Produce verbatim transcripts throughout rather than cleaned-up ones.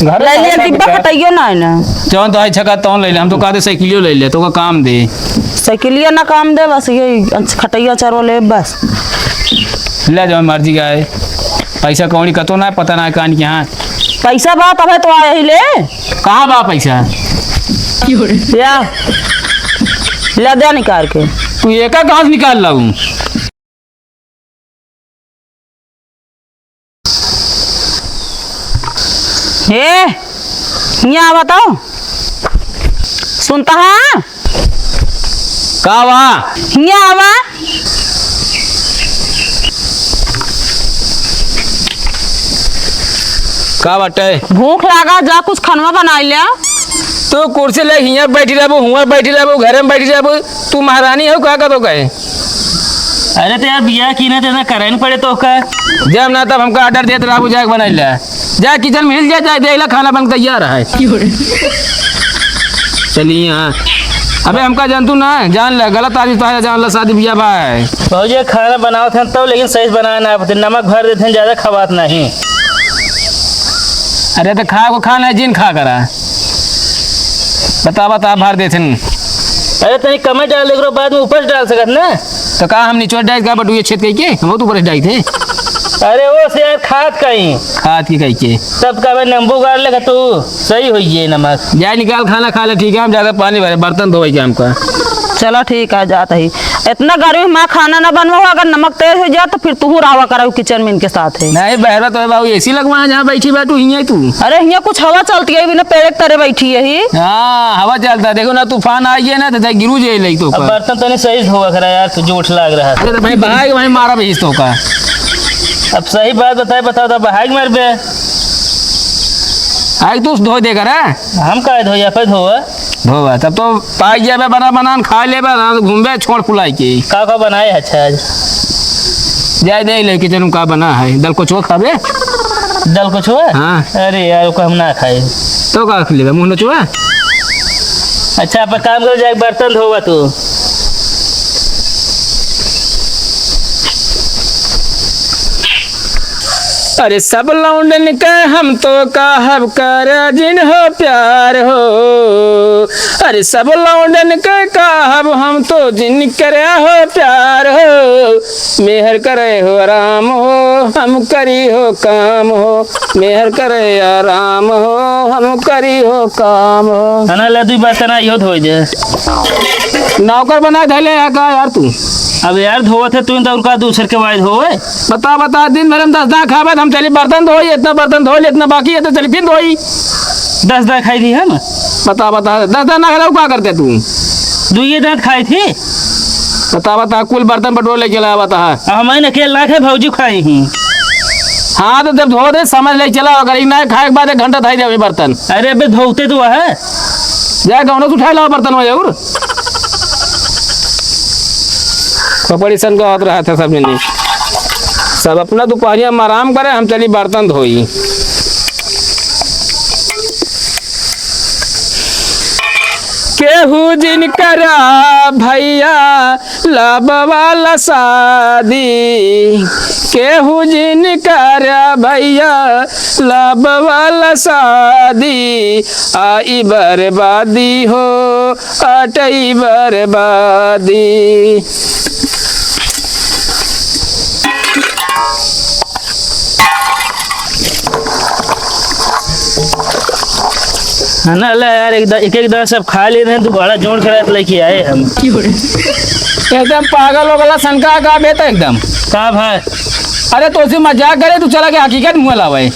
घर ले लिया, डिब्बा खटइयो ना है ना। जौन तो है छका तौन ले ले, हम तो कहते साइकिलियो ले ले, तो का काम दे। साइकिलिया ना काम दे, बस ये खटइया चरवा ले बस। ले जाओ मर्जी का है, पैसा कौड़ी कतो ना, पता ना कान के यहाँ। पैसा बा तबे तो आया ही ले। कहाँ बा पैसा? या ले दे निकाल के। तू एका कहाँ से निकाल लाऊं? ए, हियाँ आवा तो। सुनता है? का बा? हियाँ आवा। का बाटे? भूख लागा, जा कुछ खनवा बनाई ले। तू कुर्सी ले हियाँ बैठी रहबू, हुआँ बैठी रहबू, घरे में बैठी रहबू। तू महारानी हो का, का तो कहे? अरे तो यार, बियाह की ना, तो ना करे न पड़े तो का? जब ना तब हमका order देत रहबू, जाके बनाई ले। जा kitchen में हिल जा, जा, देख ले, खाना बन के तैयार है। चलिए हाँ। अबे हमका जानतू ना, जान ले, गलत आदमी तो है, जान ले, शादी बियाह बा है। भौजी, खाना बनावत हैं तो, लेकिन सही से बनाए ना, नमक भर देते हैं, ज्यादा खवात नहीं। अरे तो खा को खा ना, जिन खा करा। बता, बता, भर देते हैं। अरे तनी कमे डाल दे, एकरो बाद में ऊपर से डाल सकत ना। तो का हम निचोड़ डाइट का बटुए छेद कई के? हम तो ऊपर डाइट है। अरे वो से यार खात कहीं। खात की कई के? तब का भाई नींबू गाड़ लेगा तू, सही होई ये नमक। जा निकाल खाना खा ले, ठीक है, हम जाकर पानी भरे, बर्तन धोए के हमका। चला ठीक है, जात ही। इतना गर्मी में खाना ना बनवा, अगर नमक तेज हो जाए तो फिर तू रावा कराऊ kitchen में इनके साथ है। नहीं बहरा तो है बाबू, AC लगवा है जहाँ बैठी बैठू हियाँ तू। अरे हियाँ कुछ हवा चलती है, बिना पेड़ के तरे बैठी है ही। हाँ हवा चलता है, देखो ना तूफान आ गया ना तो गिरू जे लई तो अब का। बर्तन तनी सही से धोवा करा यार, तू जोठ लाग रहा है। अरे तो भाई भाग भाई मारा भी तो का। अब सही बात बताए, बताओ तो भाग मर बे। आग तू धो दे करा। हम का धोया पे धोवा। धोवा, तब तो पाई जाबे बना बनान खा लेबे, ना तो घूमबे छोड़ फुलाई के। का का बनाए है अच्छा आज? जाए दे ले kitchen में का बना है, दल कोचुआ खाबे? दल कोचुआ? हाँ। अरे यार, ओका हम ना खाए। तो का खा लेबे, मुँह नोचुआ? अच्छा, आप काम करो, जाके बर्तन धोवा तू। अरे सब लौंडन के हम तो कहब कर जिन हो प्यार हो। अरे सब लौंडन के कहब हम तो जिन करे हो प्यार हो। मेहर करे हो आराम हो, हम करी हो काम हो। मेहर करे आराम हो, हम करी हो काम हो। है ना, ले दुई बार तना इहो धोई दे। नौकर बना धैले है का यार तू? अब यार धोवत है तू तो उनका दूसर के वाइज होए। बता, बता, दिन भर हम दस दाँय खाबे, हम चली बर्तन धोई, इतना बर्तन धो ले, इतना बाकी है तो चली फिर धोई। दस दाँय खाई थी हम। बता, बता, दस दाँय ना खाए, का करते तू? दुइये दाँत खाई थी। बता, बता, कुल बर्तन बटोर लेके लाया, बता। अब हम अकेले ना खाए, भौजी खाई ही। हाँ, तो जब धो दे, समझ ले चला, अगर एक ना खाए के बाद एक घंटा धाई दे अभी बर्तन। अरे, अबे धोते तो है। जा, गौनों से उठाए लाओ बर्तन में और। पपड़ी सन का होत रहा था सब जने। सब अपना दोपहरिया में आराम करे, हम चली बर्तन धोई। केहू जिन करा भैया love वाला शादी, केहू जिन करा भैया love वाला शादी, आई बर्बादी हो, अटई बर्बादी। है ना, ले यार, एक दा-, एक एक दाँय सब खा ले रहे हैं, तू बड़ा जोर के रात लेके आए हम। एकदम पागल हो गला सनका का बेटा एकदम। का भाई? अरे तो उसी मजाक करे, तू चला के हकीकत मुँह लावे।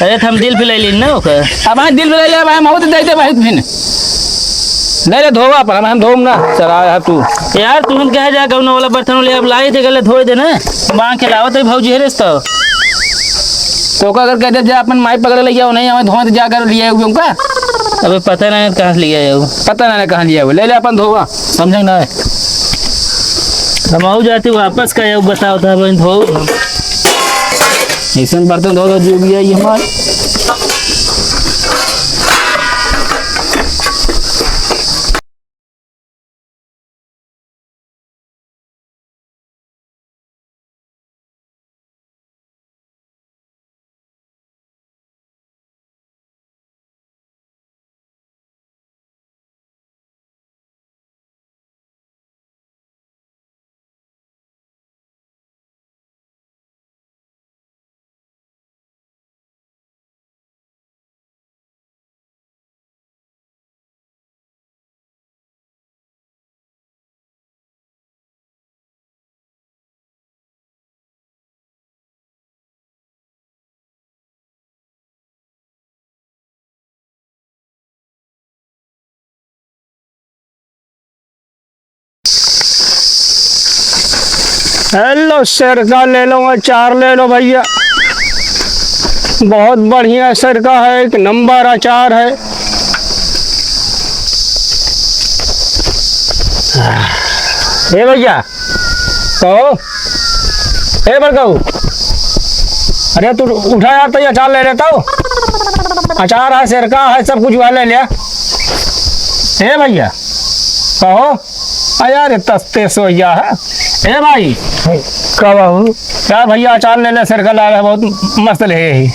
अरे तो हम दिल पे ले ली ना ओकर। अब हम दिल पे ले ले, अब हम बहुत दे दे भाई फिन। ले ले धोवा पर, हम, हम धोम ना, चला है तू। यार तू हम कहे जा गौनो वाला बर्तन ले, अब लाई थे गले धोए दे ना। मांग के लावत है भौजी है रिश्ता। तो का अगर कह दे जा अपन माई पकड़ ले गया, नहीं हमें धोए जा कर लिया हुए उनका। अबे पता नहीं कहाँ से लिया है वो। पता नहीं कहाँ लिया हुआ, ले ले अपन धोवा, समझे ना। हम आऊ जाती वापस का, ये बताओ था बहन धो। ऐसन बर्तन धो दो जो भी है ये हमारे। हेलो, सिरका ले लो, अचार ले लो भइया, बहुत बढ़िया सिरका है, एक नंबर अचार है। ए भइया, कहो, ए बड़काऊ, अरे तू उठा यार, तो ये अचार ले लेता हो, अचार है, सिरका है, सब कुछ वह ले लिया। ए भइया, कहो, आ यार, ये तस्ते सोइया है। ए भाई, का बाबू? यार भइया, अचार ले ले, सिरका ला रहा, बहुत मस्त ले ही।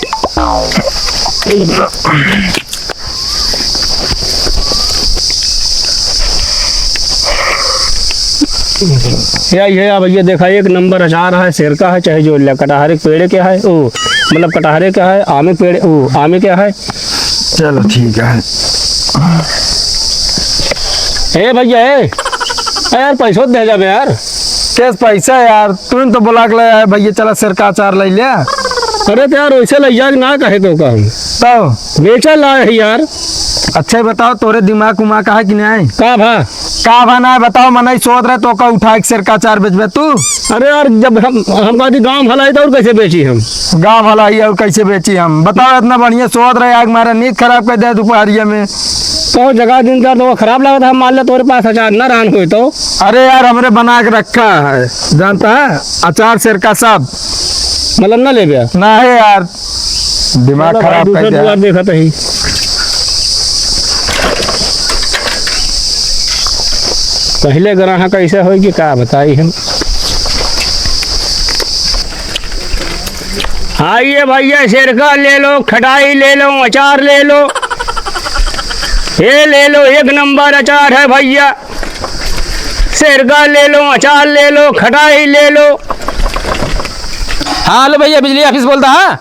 या, ये या भइया, देखा, एक नंबर अचार है, सिरका है, चाहे जो ले, कटहरे के पेड़े के है, ओ, मतलब, कटहरे के है, आमे के पेड़े, ओ, आमे के है। चलो, ठीक है। ए भइया, ए, ए यार, पैसो दे जाबे यार। केस पैसा यार, तूने तो बोला के लाया है भइया, चला सिरका अचार ले ले। अरे तो यार, वैसे ले जाके ना कहे तो का हम। तो? बेचा लाए है यार। अच्छा, ये बताओ, तोरे दिमाग उमाग का है कि नहीं? का भा? का भा ना है, बताओ, मनई सोच रहे तो का उठा के सिरका अचार बेचबे तू? अरे यार, जब हम, हम कहती गाँव भला है तो और कैसे बेची हम? गाँव भला है और कैसे बेची हम? बताओ, इतना बढ़िया सोच रहे, आग मारा नींद खराब कर दे दोपहरिया में। तो जगह दिन का तो खराब लगता है, मान ले तोरे पास अचार ना रहन होए तो। अरे यार, हमरे बना के रखा है, जानता है, अचार सिरका सब। मतलब ना लेबे? ना है यार, दिमाग चलो भाई, खराब कर दूसरा दिया। दुआर देखत ही। पहले ग्राहक ऐसा होई कि का बताई हम। आइए भइया, सिरका ले लो, खटाई ले लो, अचार ले लो, ये ले लो, एक नंबर अचार है भइया। सिरका ले लो, अचार ले लो, खटाई ले लो। हाँ, हेलो भइया, बिजली ऑफिस बोलता है?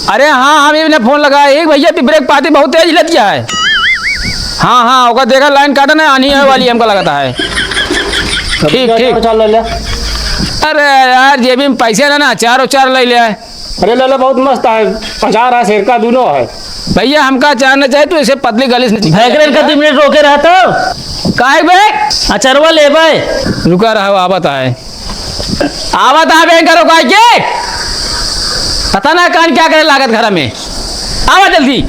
अरे हाँ, हम इन्हें फोन लगाए, एक भइया, ब्रेक पाती बहुत तेज हिलत गया है। हाँ, हाँ, ओका देखा, लाइन काटा ना, आनी है वाली, हमका लगता है। ठीक, ठीक। अचार ले ले। अरे यार, जेबी में पैसे ना, ना, अचार उचार ले ले। अरे ले ले, बहुत मस्त है, अचार है, सिरका दोनों है। भइया, हमका अचार ना चाहे, तू ऐसे पतली गली से भैकरन का दो मिनट रोके रहता। काहे बे? अचरवा लेबे। रुका रहा, आवत आए। आवत आए, बैंक करो काहे के? पता ना कान क्या करे लागत घर में। आवा जल्दी।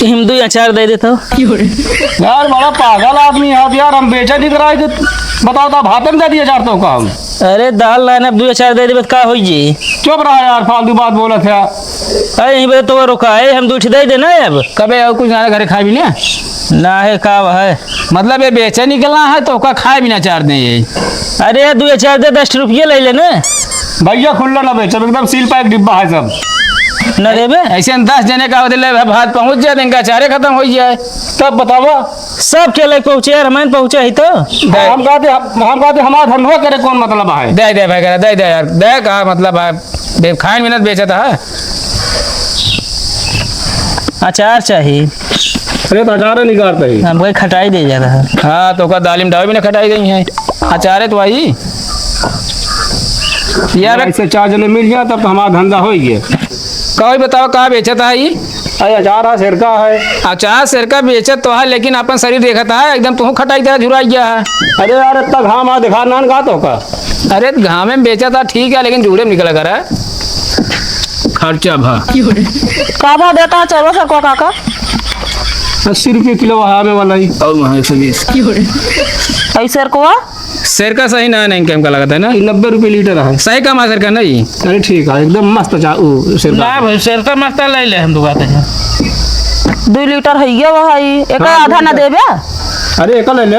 हम दो अचार दे देता। यार, बड़ा पागल आदमी है यार, हम बेचे नहीं कराए थे। बताओ तो, भाते में दे दिया चार सौ का हम। अरे, दाल लाने अब दो चार दे देबे त का होई जी? चुप रहा यार, फालतू बात बोलत है। अरे, यहीं पे तो रुका है, हम दो ठे दे देना है अब। कबे और कुछ ना घरे खाए भी ना? ना है, का है? मतलब ये बेचे निकलना है तो ओका खाए भी ना चार दे ये। अरे, दो चार दे, दस रुपये ले लेना। भइया, खुल्ला ना बेचब, एकदम सील पैक डिब्बा है सब। ना देबे? ऐसे हम दस जने का होते ले भात पहुँच जाए, इनका चारे खत्म हो जाए। तब बतावा। सब के लग पहुँचे यार, हमें पहुँचे ही तो। दे। हम कहते, हम, हम कहते, हमारा धंधवा करे कौन मतलब है? दे, दे भाई, करा, दे, दे यार, दे, का मतलब है? बे-, खाइन मिनट बेचत है। अचार चाही। अरे, तो अचार निकारत ही। हम कोई खटाई दे जाता है। हाँ, तो का दालिम डावे भी ना खटाई गई है। अचारे तो आई। यार, ऐसे चार जने मिल जाए, तब तो हमारा धंधा हो ही गया। कहो, बताओ, का बेचत है ई? अरे, अचार है, सिरका है। अचार सिरका बेचत तो है, लेकिन अपन शरीर देखत है, एकदम तुहूँ खटाई तरह झुराई गया है। अरे यार, इतना घाम आ, दिखा नान का तो का। अरे, घामे में बेचा था, ठीक है, लेकिन जूड़े में निकला करा। खर्चा भा। का भाव देता है चरवा सरको काका? अस्सी रुपये किलो है, आवे वाला ही। और वहाँ एक सौ बीस। ऐसे सरको? सिरका सही ना है, नहीं, हमका लगता है ना। ये नब्बे रुपये लीटर है। सही कम है सिरका नहीं। अरे ठीक है, एकदम मस्त चा-, ऊ, सिरका। ना भाई, सिरका मस्त ले ले, हम दुकान पे हैं। दो लीटर है ये, वो है, एक हाँ, आधा दो ना लीटर। देबे? अरे, एक ले ले।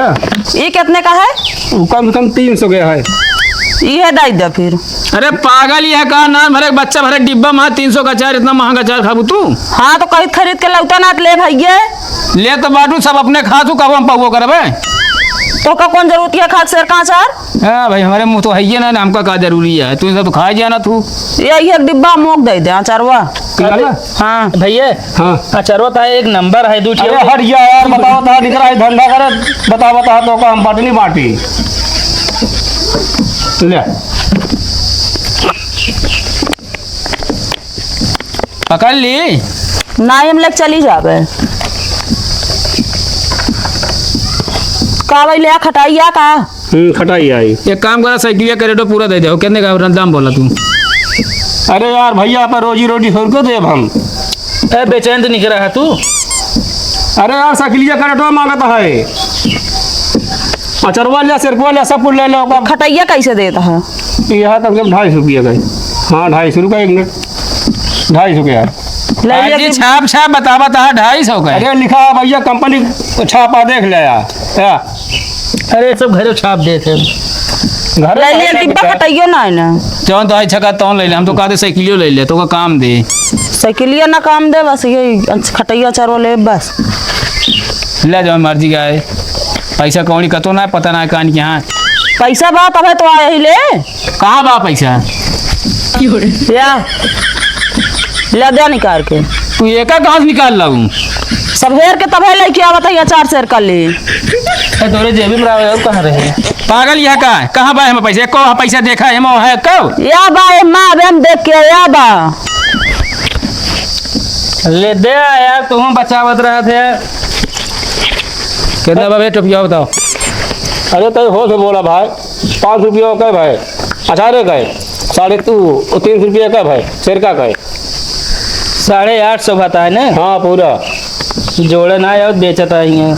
ये कितने का है? वो कम से कम तीन सौ के है। ये दे दे फिर। अरे पागल, ये का नान भरे बच्चा भरे डिब्बा में तीन सौ का अचार, इतना महंगा अचार खाबू तू? हाँ, तो कहीं खरीद के लौटा ना, ले भैया। ले तो बाटू, सब अपने खा तू, कब हम पौबो करबे? तो का कौन जरूरत है खाक सिरका अचार? हाँ भाई, हमारे मुँह तो है ही ना, हमका का जरूरी है, तू सब तो खा जाना तू। ये एक डिब्बा मोक दे दे अचारवा। ठीक है ना? हाँ। भैया, हाँ। अचरवा तो एक नंबर है, दू अरे ठो। हट जा यार, बताओ तो निकरा है धंधा करे, बता, बता तो का हम बटनी बाटी। ले। पकड़ ली? ना, हम लेके चली जाबे। पावइ ले खटाइया का? हम्म, खटाइया आई। एक काम करा, साइकिलिया करेटो पूरा दे दे। कितने का दाम बोला तू? अरे यार भइया, अपन रोजी रोटी छोड़ के देब हम। ए, बेचैन तो निकरा है तू। अरे यार, साइकिलिया करेटो मांगत है। अचरवा लिया, सेरकवा लिया, सब कुछ ले लो। खटइया कैसे देत है? यह कम से कम ढाई सौ रुपया का है। हाँ, ढाई सौ रुपया एक मिनट। ढाई सौ का है। ले लिया अरे कि छाप, छाप बतावा ता, ढाई सौ का है। अरे लिखा है भइया, कंपनी छापा देख ले यार। या। अरे सब घरे छाप देत है। घरे ले लिया नहीं कि बेटा। खटइयो ना है ना। जौन तो आई छका तौन ले ले, हम तो कहते साइकिलियो ले ले, तो का काम दे। साइकिलिया ना काम दे, बस ये खटइया चरवा ले बस। ले जाओ मर्जी का है। पैसा कौड़ी कतो ना, पता ना कान के हाँ। पैसा बा तबे तो आए ही ले। कहाँ बा पैसा? या, ले दे निकाल के। तू एका कहाँ से निकाल लाऊं? सब हेर के तबे लेके आवत है, अचार सेर कर ले। ए, तोरे जेबी में रहा, और कहाँ रहे? पागल यह का? कहाँ बा हमें पैसा? एको पैसा देखा है, हमें है को? या बा, ए माँ, अबे हम देख के या बा। ले दे यार, तू बचावत रहा थे। कितना बा भैया टोपिया बताओ? अरे, तय हो से बोला भाई, पाँच रुपया का है भाई, अठारह का है, साढ़े तू, वो तीन सौ रुपया का है भाई, सिरका का है। साढ़े आठ सौ भाता है ना? हाँ, पूरा। जोड़े ना यार, बेचत आई है।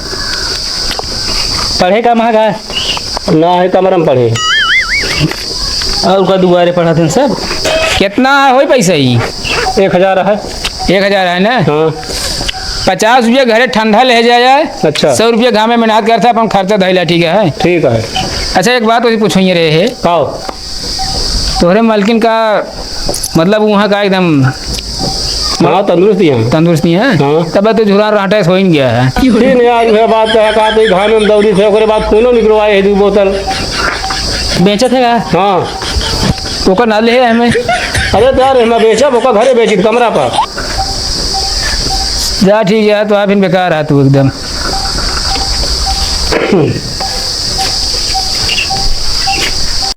पढ़े का महंगा है? ना है, कमरा में पढ़े। और का दुआरे पढ़ा थे सब? कितना होई पैसा ही? एक हजार है। एक हजार है ना? हाँ। पचास रुपया घरे ठंडा ले जाए, अच्छा। सौ रुपया घामे में मेहनत करता, अपन खर्चा धैला, ठीक है? ठीक है। अच्छा, एक बात वही पूछो, ये रहे है। का? तोहरे मालकिन का, मतलब, वहाँ का एकदम हाँ, तंदुरुस्त ही है। तंदुरुस्त ही है? हाँ। तब तो झुरा रहता है, सो ही गया है। ठीक नहीं यार, वह बात तो है, कहा तो घामे में दौड़ी थे, ओकरे बाद खूनो निकलवाए है दो बोतल। बेचत है का? हाँ। ओकर ना ले हमें। अरे तो यार, हमें बेचब, ओकर घरे बेचित कमरा पर। जा ठीक है, तो आप इन बेकार है तू एकदम।